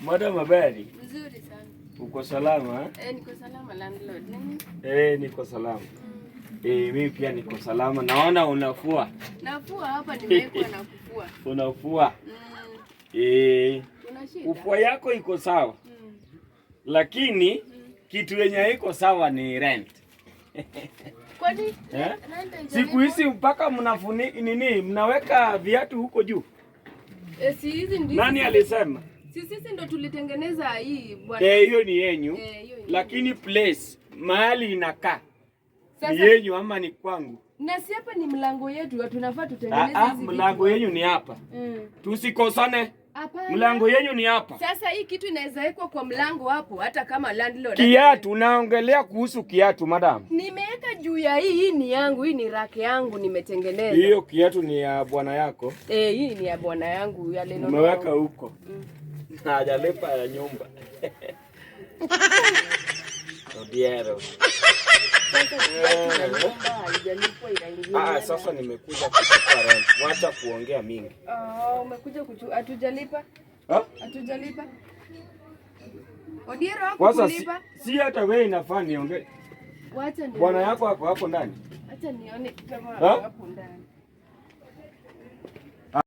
Madam, habari? Mzuri sana. Uko salama? Eh, niko salama, landlord. Nini? Eh, niko salama. Eh, mimi pia niko salama. Naona unafua. Nafua hapa, nimewekwa na kufua. Unafua. Eh, Kuna shida? Kufua yako iko sawa. Lakini kitu yenye haiko sawa ni rent. Kwani Eh? rent haijalipwa? Siku hizi mpaka mnafuni nini, mnaweka viatu huko juu. Eh, si hizi ndizi. Nani alisema? Si sisi ndo tulitengeneza hii, bwana. Eh, hiyo ni yenyu. Eh, hiyo ni. Lakini place mahali inakaa ni Sasa yenyu ama ni kwangu? Na si hapa ni mlango yetu, tunafaa tutengeneze Ah, ah, hizi vitu. mlango yenyu ni hapa. Tusikosane. Hapana. Mlango yenyu ni hapa. Sasa hii kitu inaweza wekwa kwa mlango hapo hata kama landlord. Kiatu, naongelea kuhusu kiatu, madam. Nimeweka juu ya hii, hii ni yangu, hii ni rack yangu nimetengeneza. Hiyo kiatu ni ya bwana yako. Eh, hii ni ya bwana yangu yale nono. Umeweka huko. Na hajalipa ya nyumba. Odiero. Sasa kiatu ya nyumba haijalipwa, inaingia. Ah, sasa nimekuja kuchukua rent. Wacha kuongea mingi. Ah, umekuja kuchu hatujalipa? Ha? Hatujalipa. Odiero Kwanza si, hakukulipa? si hata wewe inafaa niongee. Wacha ni Bwana yako ako hapo ndani. Acha nione kama Ha? hapo ndani.